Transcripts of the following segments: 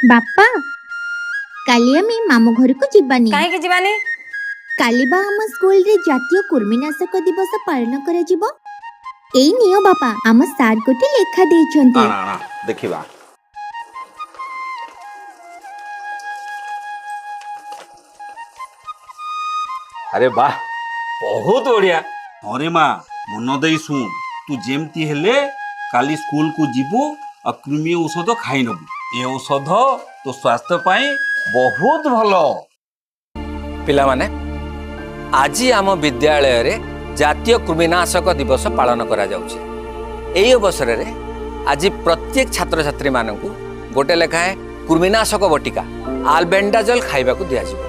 ବାପା, କାଲି ଆମେ ମାମୁଁ ଘରକୁ ଯିବାନି। କାହିଁକି ଯିବାନି? କାଲି ବା ଆମ ସ୍କୁଲରେ ଜାତୀୟ କୃମିନାଶକ ଦିବସ ପାଳନ କରାଯିବ। ଏଇ ନିଅ ବାପା, ଆମ ସାର୍ ଗୋଟେ ଲେଖା ଦେଇଛନ୍ତି। ଆଣ ଆଣ, ଦେଖିବା। ଆରେ ବାহ, ବହୁତ ବଢିଆ। ହରେ ମା, ମନ ଦେଇ ଶୁଣ। ତୁ ଯେମିତି ହେଲେ କାଲି ସ୍କୁଲକୁ ଯିବୁ ଆଉ କୃମି ଔଷଧ ଖାଇ ନେବୁ। ଏ ଔଷଧ ତୋ ସ୍ୱାସ୍ଥ୍ୟ ପାଇଁ ବହୁତ ଭଲ। ପିଲାମାନେ, ଆଜି ଆମ ବିଦ୍ୟାଳୟରେ ଜାତୀୟ କୃମିନାଶକ ଦିବସ ପାଳନ କରାଯାଉଛି। ଏହି ଅବସରରେ ଆଜି ପ୍ରତ୍ୟେକ ଛାତ୍ରଛାତ୍ରୀମାନଙ୍କୁ ଗୋଟେ ଲେଖାଏଁ କୃମିନାଶକ ବଟିକା ଆଲବେଣ୍ଡାଜଲ ଖାଇବାକୁ ଦିଆଯିବ।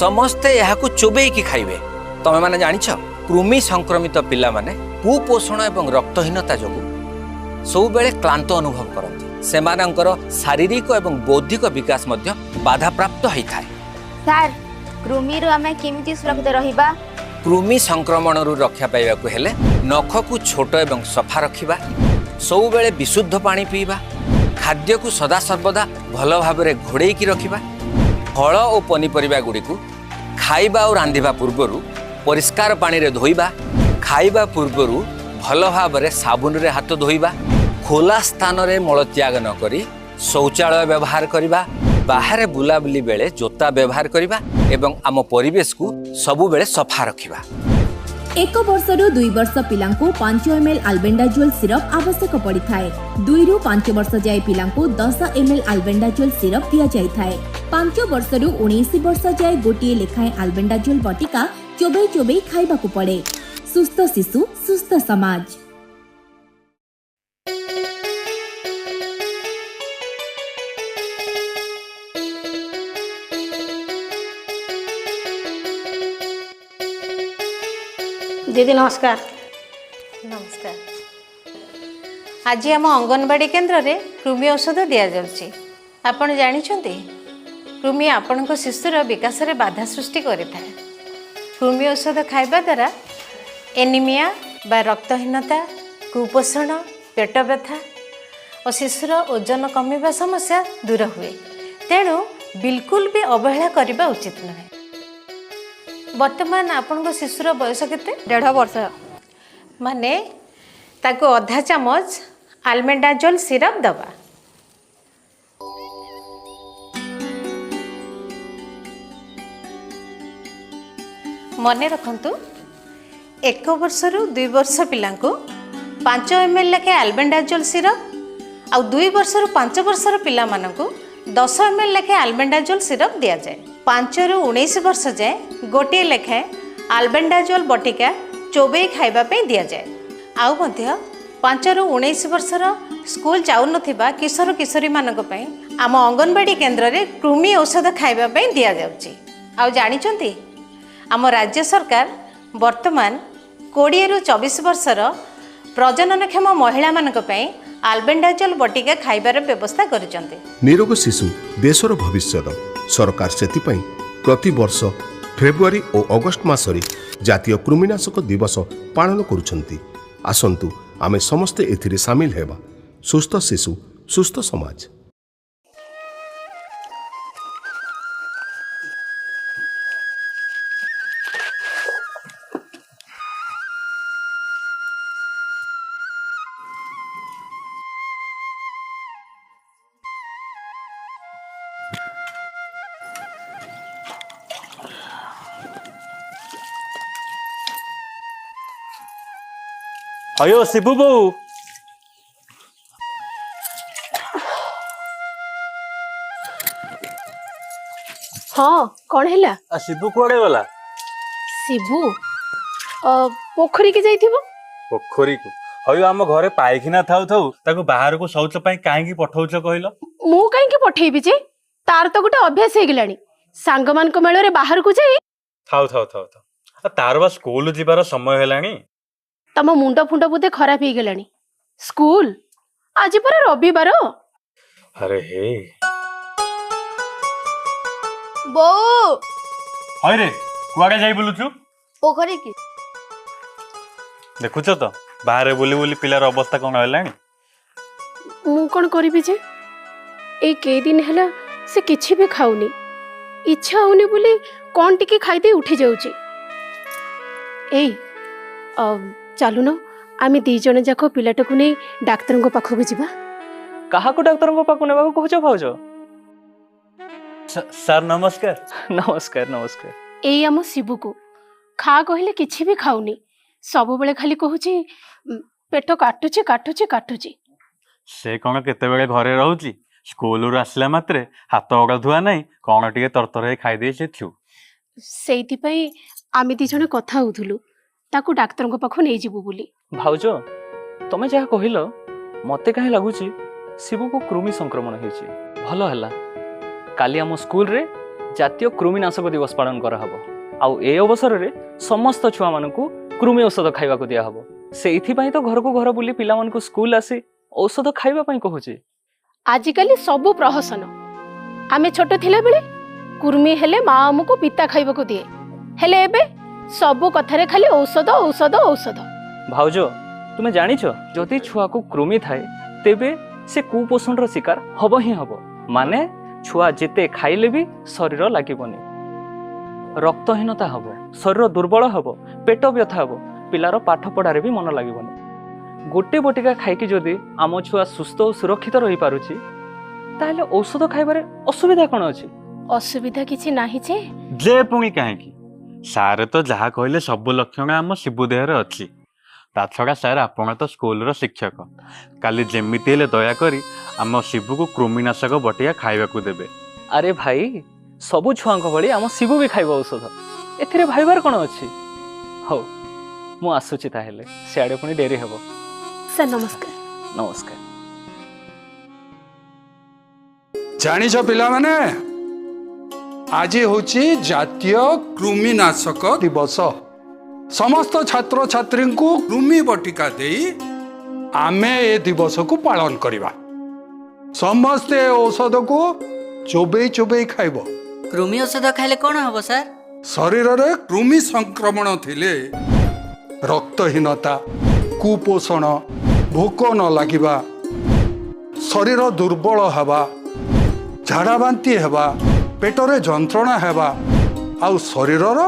ସମସ୍ତେ ଏହାକୁ ଚୋବେଇକି ଖାଇବେ। ତମେମାନେ ଜାଣିଛ, କୃମି ସଂକ୍ରମିତ ପିଲାମାନେ କୁପୋଷଣ ଏବଂ ରକ୍ତହୀନତା ଯୋଗୁଁ ସବୁବେଳେ କ୍ଳାନ୍ତ ଅନୁଭବ କରନ୍ତି। ସେମାନଙ୍କର ଶାରୀରିକ ଏବଂ ବୌଦ୍ଧିକ ବିକାଶ ମଧ୍ୟ ବାଧାପ୍ରାପ୍ତ ହୋଇଥାଏ। ସାର୍, କୃମିରୁ ଆମେ କେମିତି ସୁରକ୍ଷିତ ରହିବା? କୃମି ସଂକ୍ରମଣରୁ ରକ୍ଷା ପାଇବାକୁ ହେଲେ ନଖକୁ ଛୋଟ ଏବଂ ସଫା ରଖିବା, ସବୁବେଳେ ବିଶୁଦ୍ଧ ପାଣି ପିଇବା, ଖାଦ୍ୟକୁ ସଦାସର୍ବଦା ଭଲ ଭାବରେ ଘୋଡ଼େଇକି ରଖିବା, ଫଳ ଓ ପନିପରିବା ଗୁଡ଼ିକୁ ଖାଇବା ଓ ରାନ୍ଧିବା ପୂର୍ବରୁ ପରିଷ୍କାର ପାଣିରେ ଧୋଇବା, ଖାଇବା ପୂର୍ବରୁ ଭଲ ଭାବରେ ସାବୁନରେ ହାତ ଧୋଇବା, ଖୋଲା ସ୍ଥାନରେ ମଳତ୍ୟାଗ ନ କରି ଶୌଚାଳୟ ବ୍ୟବହାର କରିବା, ବାହାରେ ବୁଲାବୁଲି ବେଳେ ଜୋତା ବ୍ୟବହାର କରିବା ଏବଂ ଆମ ପରିବେଶକୁ ସବୁବେଳେ ସଫା ରଖିବା। 1 ବର୍ଷରୁ 2 ବର୍ଷ ପିଲାଙ୍କୁ 5 ଏମ୍ଏଲ୍ ଆଲବେଣ୍ଡାଜୋଲ୍ ସିରପ୍ ଆବଶ୍ୟକ ପଡ଼ିଥାଏ। 2ରୁ 5 ବର୍ଷ ଯାଏ ପିଲାଙ୍କୁ 10 ଏମ୍ଏଲ୍ ଆଲବେଣ୍ଡାଜୋଲ୍ ସିରପ୍ ଦିଆଯାଇଥାଏ। 5 ବର୍ଷରୁ 19 ବର୍ଷ ଯାଏ ଗୋଟିଏ ଲେଖାଏଁ ଆଲବେଣ୍ଡାଜୋଲ୍ ବଟିକା ଚୋବେଇ ଚୋବେଇ ଖାଇବାକୁ ପଡ଼େ। ସୁସ୍ଥ ଶିଶୁ, ସୁସ୍ଥ ସମାଜ। ଦିଦି, ନମସ୍କାର। ନମସ୍କାର। ଆଜି ଆମ ଅଙ୍ଗନବାଡ଼ି କେନ୍ଦ୍ରରେ କୃମି ଔଷଧ ଦିଆଯାଉଛି। ଆପଣ ଜାଣିଛନ୍ତି, କୃମି ଆପଣଙ୍କ ଶିଶୁର ବିକାଶରେ ବାଧା ସୃଷ୍ଟି କରିଥାଏ। କୃମି ଔଷଧ ଖାଇବା ଦ୍ୱାରା ଏନିମିଆ ବା ରକ୍ତହୀନତା, କୁପୋଷଣ, ପେଟ ବ୍ୟଥା ଓ ଶିଶୁର ଓଜନ କମିବା ସମସ୍ୟା ଦୂର ହୁଏ। ତେଣୁ ବିଲକୁଲ ବି ଅବହେଳା କରିବା ଉଚିତ ନୁହେଁ। ବର୍ତ୍ତମାନ ଆପଣଙ୍କ ଶିଶୁର ବୟସ କେତେ? 1.5 ବର୍ଷ। ମାନେ ତାକୁ ଅଧା ଚାମଚ ଆଲମେଣ୍ଡାଜୋଲ ସିରପ୍ ଦେବା। ମନେ ରଖନ୍ତୁ, 1 ବର୍ଷରୁ 2 ବର୍ଷ ପିଲାଙ୍କୁ 5 ଏମ୍ ଏଲ୍ ଲେଖାଏଁ ଆଲବେଣ୍ଡାଜୋଲ ସିରପ୍ ଆଉ 2 ବର୍ଷରୁ 5 ବର୍ଷର ପିଲାମାନଙ୍କୁ 10 ଏମ୍ ଏଲ୍ ଲେଖାଏଁ ଆଲବେଣ୍ଡାଜୋଲ ସିରପ୍ ଦିଆଯାଏ। 5ରୁ 19 ବର୍ଷ ଯାଏଁ ଗୋଟିଏ ଲେଖାଏଁ ଆଲବେଣ୍ଡାଜୋଲ ବଟିକା ଚୋବେଇ ଖାଇବା ପାଇଁ ଦିଆଯାଏ। ଆଉ ମଧ୍ୟ 5ରୁ 19 ବର୍ଷର ସ୍କୁଲ ଯାଉନଥିବା କିଶୋର କିଶୋରୀମାନଙ୍କ ପାଇଁ ଆମ ଅଙ୍ଗନବାଡ଼ି କେନ୍ଦ୍ରରେ କୃମି ଔଷଧ ଖାଇବା ପାଇଁ ଦିଆଯାଉଛି। ଆଉ ଜାଣିଛନ୍ତି, ଆମ ରାଜ୍ୟ ସରକାର ବର୍ତ୍ତମାନ 20ରୁ 24 ବର୍ଷର ପ୍ରଜନନକ୍ଷମ ମହିଳାମାନଙ୍କ ପାଇଁ ଆଲବେଣ୍ଡାଜୋଲ ବଟିକା ଖାଇବାର ବ୍ୟବସ୍ଥା କରିଛନ୍ତି। ନିରୋଗ ଶିଶୁ ଦେଶର ଭବିଷ୍ୟତ। ସରକାର ସେଥିପାଇଁ ପ୍ରତିବର୍ଷ ଫେବୃଆରୀ ଓ ଅଗଷ୍ଟ ମାସରେ ଜାତୀୟ କୃମିନାଶକ ଦିବସ ପାଳନ କରୁଛନ୍ତି। ଆସନ୍ତୁ, ଆମେ ସମସ୍ତେ ଏଥିରେ ସାମିଲ ହେବା। ସୁସ୍ଥ ଶିଶୁ, ସୁସ୍ଥ ସମାଜ। ହୟୋ ଶିବୁ ବୋଉ। ହଁ, କଣ ହେଲା? ଆ ଶିବୁ କୁଆଡେ ଗଲା? ଶିବୁ ପୋଖରୀକି ଯାଇଥିବ। ପୋଖରୀକୁ? ହୟୋ, ଆମ ଘରେ ପାଇଖାନା ଥାଉ ଥାଉ ତାକୁ ବାହାରକୁ ଶୌଚ ପାଇଁ କାହିଁକି ପଠଉଛ କହିଲ? ମୁଁ କାହିଁକି ପଠେଇବି ଯେ? ତାର ତ ଗୋଟେ ଅଭ୍ୟାସ ହେଇଗଲାଣି, ସାଙ୍ଗମାନଙ୍କ ମେଳରେ ବାହାରକୁ ଯାଇ ଥାଉ ଥାଉ ଥାଉ ଥାଉ, ଆ ତାର ବା ସ୍କୁଲ ଯିବାର ସମୟ ହେଲାଣି। ତମ ମୁଣ୍ଡ ଫୁଣ୍ଡ ବୋଧେ ଖରାପ ହେଇଗଲାଣି। ସ୍କୁଲ? ଆଜି ପରା ରବିବାର। ଆରେ ହେ! ବୋଉ। ହଇରେ, କୁଆଡେ ଯାଇ ବୁଲୁଛୁ? ପୋଖରୀକି। ଦେଖୁଛ ତ, ବାହାରେ ବୁଲି ବୁଲି ପିଲାର ଅବସ୍ଥା କଣ ହେଲାଣି। ମୁଁ କଣ କରିବି ଯେ? ଏଇ କେଇଦିନ ହେଲା ସେ କିଛି ବି ଖାଉନି। ଇଚ୍ଛା ହଉନି ବୋଲି କ'ଣ ଟିକେ ଖାଇଦେଇ ଉଠି ଯାଉଛି। ଏଇ ଚାଲୁନ, ଆମେ ଦି ଜଣ ଯାକ ପିଲାଟାକୁ ନେଇ ଡାକ୍ତରଙ୍କ ପାଖକୁ ଯିବା। କାହାକୁ ଡାକ୍ତରଙ୍କ ପାଖକୁ ନେବାକୁ କହୁଛ ଭାଉଜ? ସାର୍ ନମସ୍କାର। ନମସ୍କାର, ନମସ୍କାର। ଏଇ ଆମ ଶିବୁକୁ ଖା କହିଲେ କିଛି ବି ଖାଉନି। ସବୁବେଳେ ଖାଲି କହୁଛି ପେଟ କାଟୁଛି, କାଟୁଛି, କାଟୁଛି। ସେ କ'ଣ କେତେବେଳେ ଘରେ ରହୁଛି? ସ୍କୁଲରୁ ଆସିଲା ମାତ୍ରେ ହାତ ଗୋଡ଼ ଧୁଆ ନାହିଁ, କ'ଣ ଟିକେ ତରତର ହେଇ ଖାଇଦେଇ ସେ ଥିଉ। ସେଇଥିପାଇଁ ଆମେ ଦି ଜଣ କଥା ହଉଥିଲୁ ତାକୁ ଡାକ୍ତରଙ୍କ ପାଖକୁ ନେଇଯିବୁ ବୋଲି। ଭାଉଜ, ତମେ ଯାହା କହିଲ ମତେ କାହିଁ ଲାଗୁଛି ଶିବୁକୁ କୃମି ସଂକ୍ରମଣ ହେଇଛି। ଭଲ ହେଲା, କାଲି ଆମ ସ୍କୁଲରେ ଜାତୀୟ କୃମିନାଶକ ଦିବସ ପାଳନ କରାହବ ଆଉ ଏ ଅବସରରେ ସମସ୍ତ ଛୁଆମାନଙ୍କୁ କୃମି ଔଷଧ ଖାଇବାକୁ ଦିଆହବ। ସେଇଥିପାଇଁ ତ ଘରକୁ ଘର ବୁଲି ପିଲାମାନଙ୍କୁ ସ୍କୁଲ ଆସି ଔଷଧ ଖାଇବା ପାଇଁ କହୁଛି। ଆଜିକାଲି ସବୁ ପ୍ରହସନ। ଆମେ ଛୋଟ ଥିଲାବେଳେ କୁର୍ମି ହେଲେ ମା ଆମକୁ ପିତା ଖାଇବାକୁ ଦିଏ, ହେଲେ ଏବେ ସବୁ କଥାରେ ଖାଲି ଔଷଧ, ଔଷଧ, ଔଷଧ। ଭାଉଜ, ତୁମେ ଜାଣିଛ ଯଦି ଛୁଆକୁ କୃମି ଥାଏ ତେବେ ସେ କୁପୋଷଣର ଶିକାର ହବ ହିଁ ହବ। ମାନେ ଛୁଆ ଯେତେ ଖାଇଲେ ବି ଶରୀର ଲାଗିବନି, ରକ୍ତହୀନତା ହବ, ଶରୀର ଦୁର୍ବଳ ହବ, ପେଟ ବ୍ୟଥା ହବ, ପିଲାର ପାଠ ପଢ଼ାରେ ବି ମନ ଲାଗିବନି। ଗୋଟେ ବଟିକା ଖାଇକି ଯଦି ଆମ ଛୁଆ ସୁସ୍ଥ ଓ ସୁରକ୍ଷିତ ରହିପାରୁଛି ତାହେଲେ ଔଷଧ ଖାଇବାରେ ଅସୁବିଧା କ'ଣ ଅଛି? ଅସୁବିଧା କିଛି ନାହିଁ ଯେ। ଯେ ପୁଣି କାହିଁକି? ସାର୍ ତ ଯାହା କହିଲେ ସବୁ ଲକ୍ଷଣ ଆମ ଶିବୁ ଦେହରେ ଅଛି। ତା ଛଡ଼ା ସାର୍ ଆପଣ ତ ସ୍କୁଲର ଶିକ୍ଷକ, କାଲି ଯେମିତି ହେଲେ ଦୟାକରି ଆମ ଶିବୁକୁ କୃମିନାଶକ ବଟିକା ଖାଇବାକୁ ଦେବେ। ଆରେ ଭାଇ, ସବୁ ଛୁଆଙ୍କ ଭଳି ଆମ ଶିବୁ ବି ଖାଇବ ଔଷଧ, ଏଥିରେ ଭାବିବାର କ'ଣ ଅଛି? ହଉ ମୁଁ ଆସୁଛି ତାହେଲେ, ସିଆଡ଼େ ପୁଣି ଡେରି ହେବ। ସାର୍ ନମସ୍କାର। ନମସ୍କାର। ଜାଣିଛ ପିଲାମାନେ, ଆଜି ହେଉଛି ଜାତୀୟ କୃମିନାଶକ ଦିବସ। ସମସ୍ତ ଛାତ୍ରଛାତ୍ରୀଙ୍କୁ କୃମି ବଟିକା ଦେଇ ଆମେ ଏ ଦିବସକୁ ପାଳନ କରିବା। ସମସ୍ତେ ଏ ଔଷଧକୁ ଚୋବେଇ ଚୋବେଇ ଖାଇବ। କୃମି ଔଷଧ ଖାଇଲେ କ'ଣ ହବ ସାର୍? ଶରୀରରେ କୃମି ସଂକ୍ରମଣ ଥିଲେ ରକ୍ତହୀନତା, କୁପୋଷଣ, ଭୋକ ନ ଲାଗିବା, ଶରୀର ଦୁର୍ବଳ ହେବା, ଝାଡ଼ା ବାନ୍ତି ହେବା, ପେଟରେ ଯନ୍ତ୍ରଣା ହେବା ଆଉ ଶରୀରର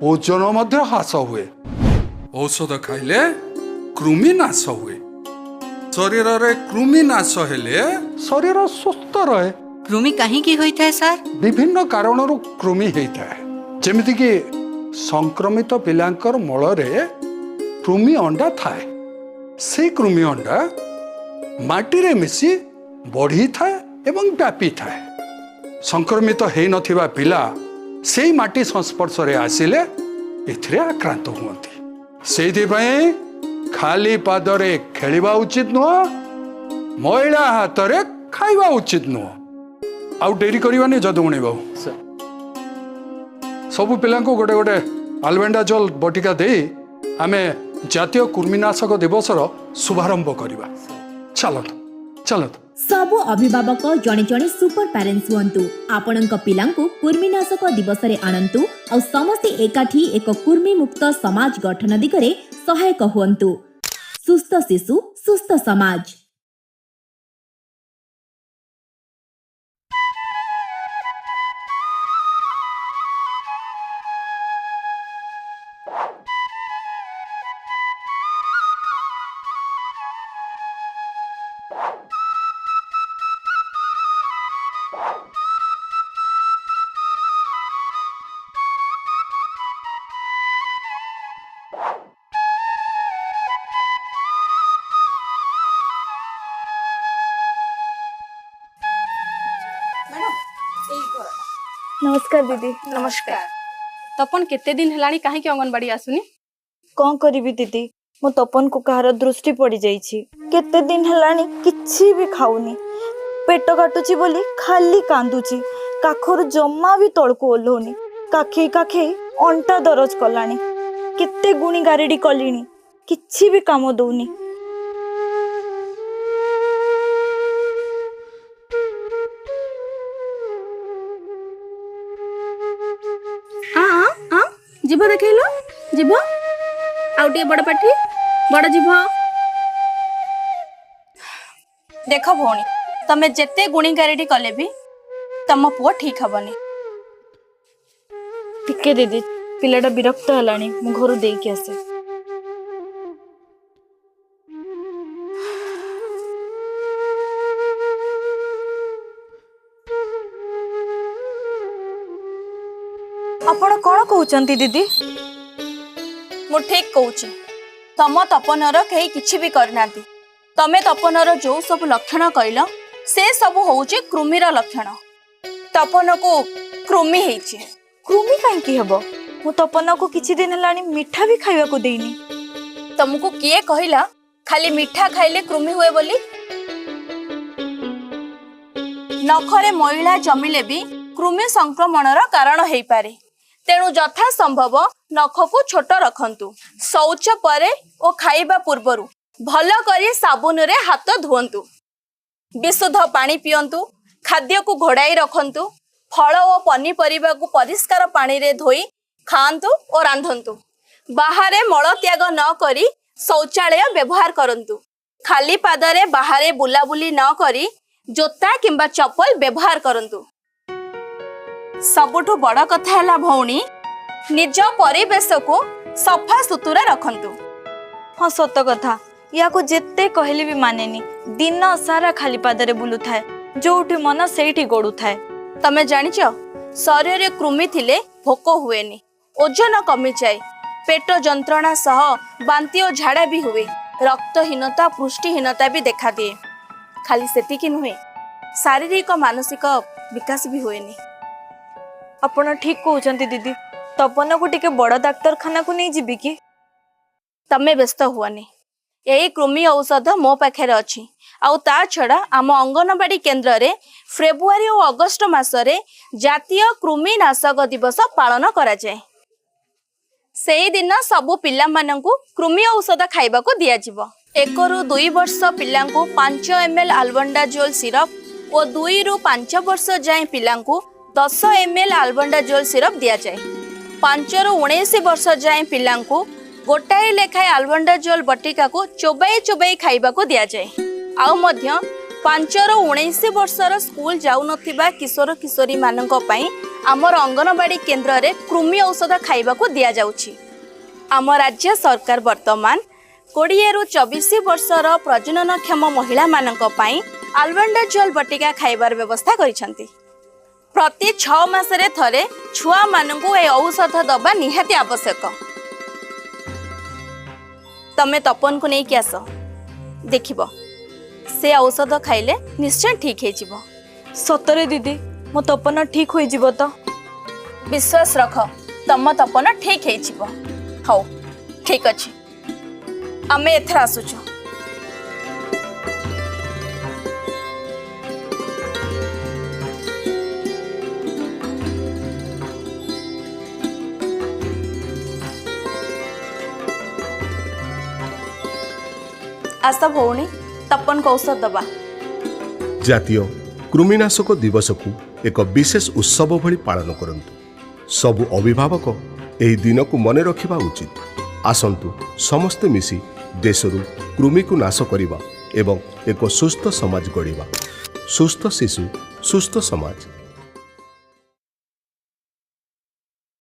ଓଜନ ମଧ୍ୟ ହ୍ରାସ ହୁଏ। ଔଷଧ ଖାଇଲେ କୃମି ନାଶ ହୁଏ। ଶରୀରରେ କୃମି ନାଶ ହେଲେ ଶରୀର ସୁସ୍ଥ ରହେ। କୃମି କାହିଁକି ହୋଇଥାଏ ସାର୍? ବିଭିନ୍ନ କାରଣରୁ କୃମି ହେଇଥାଏ, ଯେମିତିକି ସଂକ୍ରମିତ ପିଲାଙ୍କର ମଳରେ କୃମି ଅଣ୍ଡା ଥାଏ। ସେଇ କୃମି ଅଣ୍ଡା ମାଟିରେ ମିଶି ବଢ଼ିଥାଏ ଏବଂ ବ୍ୟାପିଥାଏ। ସଂକ୍ରମିତ ହେଇନଥିବା ପିଲା ସେଇ ମାଟି ସଂସ୍ପର୍ଶରେ ଆସିଲେ ଏଥିରେ ଆକ୍ରାନ୍ତ ହୁଅନ୍ତି। ସେଇଥିପାଇଁ ଖାଲି ପାଦରେ ଖେଳିବା ଉଚିତ ନୁହଁ, ମଇଳା ହାତରେ ଖାଇବା ଉଚିତ ନୁହଁ। ଆଉ ଡେରି କରିବାନି ଯଦୁମଣି ବାବୁ, ସବୁ ପିଲାଙ୍କୁ ଗୋଟେ ଗୋଟେ ଆଲବେଣ୍ଡାଜୋଲ ବଟିକା ଦେଇ ଆମେ ଜାତୀୟ କୃମିନାଶକ ଦିବସର ଶୁଭାରମ୍ଭ କରିବା। ଚାଲନ୍ତୁ ଚାଲନ୍ତୁ। ସବୁ ଅଭିଭାବକ ଜଣେ ଜଣେ ସୁପର ପ୍ୟାରେଣ୍ଟସ୍ ହୁଅନ୍ତୁ। ଆପଣଙ୍କ ପିଲାଙ୍କୁ କୃମିନାଶକ ଦିବସରେ ଆଣନ୍ତୁ ଆଉ ସମସ୍ତେ ଏକାଠି ଏକ କୃମି ମୁକ୍ତ ସମାଜ ଗଠନ ଦିଗରେ ସହାୟକ ହୁଅନ୍ତୁ। ସୁସ୍ଥ ଶିଶୁ, ସୁସ୍ଥ ସମାଜ। ନମସ୍କାର ଦିଦି। ନମସ୍କାର। ତପନ କେତେ ଦିନ ହେଲାଣି କାହିଁକି ଅଙ୍ଗନବାଡି ଆସୁନି? କଣ କରିବି ଦିଦି, ମୋ ତପନକୁ କାହାର ଦୃଷ୍ଟି ପଡିଯାଇଛି। କେତେ ଦିନ ହେଲାଣି କିଛି ବି ଖାଉନି, ପେଟ କାଟୁଛି ବୋଲି ଖାଲି କାନ୍ଦୁଛି, କାଖରୁ ଜମା ବି ତଳକୁ ଓହ୍ଲଉନି, କାଖେଇ କାଖେଇ ଅଣ୍ଟା ଦରଜ କଲାଣି। କେତେ ଗୁଣି ଗାରେଡ଼ି କଲିଣି, କିଛି ବି କାମ ଦଉନି। ଆ ଆ ଆ ଜିଭ ଦେଖେଇଲ, ଜିଭ ଆଉ ଟିକେ ବଡ ପାଟି, ବଡ ଜିଭ। ଦେଖ ଭଉଣୀ, ତମେ ଯେତେ ଗୁଣି ଗାରେଡ଼ି କଲେ ବି ତମ ପୁଅ ଠିକ୍ ହବନି। ଟିକେ ଦିଦି, ପିଲାଟା ବିରକ୍ତ ହେଲାଣି, ମୁଁ ଘରୁ ଦେଇକି ଆସେ। ଆପଣ କ'ଣ କହୁଛନ୍ତି ଦିଦି? ମୁଁ ଠିକ୍ କହୁଛି। ତମ ତପନର କେହି କିଛି ବି କରିନାହାନ୍ତି। ତମେ ତପନର ଯୋଉ ସବୁ ଲକ୍ଷଣ କହିଲ, ସେ ସବୁ ହଉଛି କୃମିର ଲକ୍ଷଣ। ତପନକୁ କୃମି ହେଇଛି। କୃମି କାହିଁକି ହେବ? ମୁଁ ତପନକୁ କିଛି ଦିନ ହେଲାଣି ମିଠା ବି ଖାଇବାକୁ ଦେଇନି। ତମକୁ କିଏ କହିଲା ଖାଲି ମିଠା ଖାଇଲେ କୃମି ହୁଏ ବୋଲି? ନଖରେ ମଇଳା ଜମିଲେ ବି କୃମି ସଂକ୍ରମଣର କାରଣ ହେଇପାରେ। ତେଣୁ ଯଥା ସମ୍ଭବ ନଖକୁ ଛୋଟ ରଖନ୍ତୁ। ଶୌଚ ପରେ ଓ ଖାଇବା ପୂର୍ବରୁ ଭଲ କରି ସାବୁନରେ ହାତ ଧୁଅନ୍ତୁ। ବିଶୁଦ୍ଧ ପାଣି ପିଅନ୍ତୁ। ଖାଦ୍ୟକୁ ଘୋଡ଼ାଇ ରଖନ୍ତୁ। ଫଳ ଓ ପନିପରିବାକୁ ପରିଷ୍କାର ପାଣିରେ ଧୋଇ ଖାଆନ୍ତୁ ଓ ରାନ୍ଧନ୍ତୁ। ବାହାରେ ମଳତ୍ୟାଗ ନ କରି ଶୌଚାଳୟ ବ୍ୟବହାର କରନ୍ତୁ। ଖାଲି ପାଦରେ ବାହାରେ ବୁଲାବୁଲି ନ କରି ଜୋତା କିମ୍ବା ଚପଲ ବ୍ୟବହାର କରନ୍ତୁ। ସବୁଠୁ ବଡ଼ କଥା ହେଲା ଭଉଣୀ, ନିଜ ପରିବେଶକୁ ସଫା ସୁତୁରା ରଖନ୍ତୁ। ହଁ, ସତ କଥା। ୟାକୁ ଯେତେ କହିଲେ ବି ମାନେନି। ଦିନ ସାରା ଖାଲି ପାଦରେ ବୁଲୁଥାଏ, ଯୋଉଠି ମନ ସେଇଠି ଗଡୁଥାଏ। ତମେ ଜାଣିଛ, ଶରୀରରେ କୃମି ଥିଲେ ଭୋକ ହୁଏନି, ଓଜନ କମିଯାଏ, ପେଟ ଯନ୍ତ୍ରଣା ସହ ବାନ୍ତି ଓ ଝାଡ଼ା ବି ହୁଏ, ରକ୍ତହୀନତା, ପୁଷ୍ଟିହୀନତା ବି ଦେଖାଦିଏ। ଖାଲି ସେତିକି ନୁହେଁ, ଶାରୀରିକ ମାନସିକ ବିକାଶ ବି ହୁଏନି। ଆପଣ ଠିକ କହୁଛନ୍ତି ଦିଦି। ତପନକୁ ଟିକେ ବଡ଼ ଡାକ୍ତରଖାନାକୁ ନେଇଯିବି କି? ତମେ ବ୍ୟସ୍ତ ହୁଅନି। ଏଇ କୃମି ଔଷଧ ମୋ ପାଖରେ ଅଛି। ଆଉ ତା ଛଡ଼ା ଆମ ଅଙ୍ଗନବାଡି କେନ୍ଦ୍ରରେ ଫେବୃଆରୀ ଓ ଅଗଷ୍ଟ ମାସରେ ଜାତୀୟ କୃମିନାଶକ ଦିବସ ପାଳନ କରାଯାଏ। ସେଇଦିନ ସବୁ ପିଲାମାନଙ୍କୁ କୃମି ଔଷଧ ଖାଇବାକୁ ଦିଆଯିବ। 1ରୁ 2 ବର୍ଷ ପିଲାଙ୍କୁ 5 ଏମ୍ ଏଲ୍ ଆଲବଣ୍ଡାଜୋଲ ସିରପ୍ ଓ 2ରୁ 5 ବର୍ଷ ଯାଏଁ ପିଲାଙ୍କୁ 10 ଏମ୍ ଏଲ୍ ଆଲବଣ୍ଡାଜୋଲ ସିରପ୍ ଦିଆଯାଏ। 5ରୁ 19 ବର୍ଷ ଯାଏଁ ପିଲାଙ୍କୁ ଗୋଟାଏ ଲେଖାଏଁ ଆଲବଣ୍ଡାଜୋଲ ବଟିକାକୁ ଚୋବାଇ ଚୋବାଇ ଖାଇବାକୁ ଦିଆଯାଏ। ଆଉ ମଧ୍ୟ 5ରୁ 19 ବର୍ଷର ସ୍କୁଲ ଯାଉନଥିବା କିଶୋର କିଶୋରୀମାନଙ୍କ ପାଇଁ ଆମର ଅଙ୍ଗନବାଡ଼ି କେନ୍ଦ୍ରରେ କୃମି ଔଷଧ ଖାଇବାକୁ ଦିଆଯାଉଛି। ଆମ ରାଜ୍ୟ ସରକାର ବର୍ତ୍ତମାନ 20ରୁ 24 ବର୍ଷର ପ୍ରଜନନକ୍ଷମ ମହିଳାମାନଙ୍କ ପାଇଁ ଆଲବଣ୍ଡାଜୋଲ ବଟିକା ଖାଇବାର ବ୍ୟବସ୍ଥା କରିଛନ୍ତି। ପ୍ରତି 6 ମାସରେ ଥରେ ଛୁଆମାନଙ୍କୁ ଏ ଔଷଧ ଦେବା ନିହାତି ଆବଶ୍ୟକ। ତମେ ତପନକୁ ନେଇକି ଆସ, ଦେଖିବ ସେ ଔଷଧ ଖାଇଲେ ନିଶ୍ଚୟ ଠିକ୍ ହେଇଯିବ। ସତରେ ଦିଦି, ମୋ ତପନ ଠିକ ହୋଇଯିବ ତ? ବିଶ୍ୱାସ ରଖ, ତମ ତପନ ଠିକ୍ ହେଇଯିବ। ହଉ, ଠିକ୍ ଅଛି, ଆମେ ଏଥର ଆସୁଛୁ। ଆସ ଭଉଣୀ, ତପନକୁ ଔଷଧ ଦବା। ଜାତୀୟ କୃମିନାଶକ ଦିବସକୁ ଏକ ବିଶେଷ ଉତ୍ସବ ଭଳି ପାଳନ କରନ୍ତୁ। ସବୁ ଅଭିଭାବକ ଏହି ଦିନକୁ ମନେ ରଖିବା ଉଚିତ। ଆସନ୍ତୁ ସମସ୍ତେ ମିଶି ଦେଶରୁ କୃମିକୁ ନାଶ କରିବା ଏବଂ ଏକ ସୁସ୍ଥ ସମାଜ ଗଢ଼ିବା। ସୁସ୍ଥ ଶିଶୁ, ସୁସ୍ଥ ସମାଜ।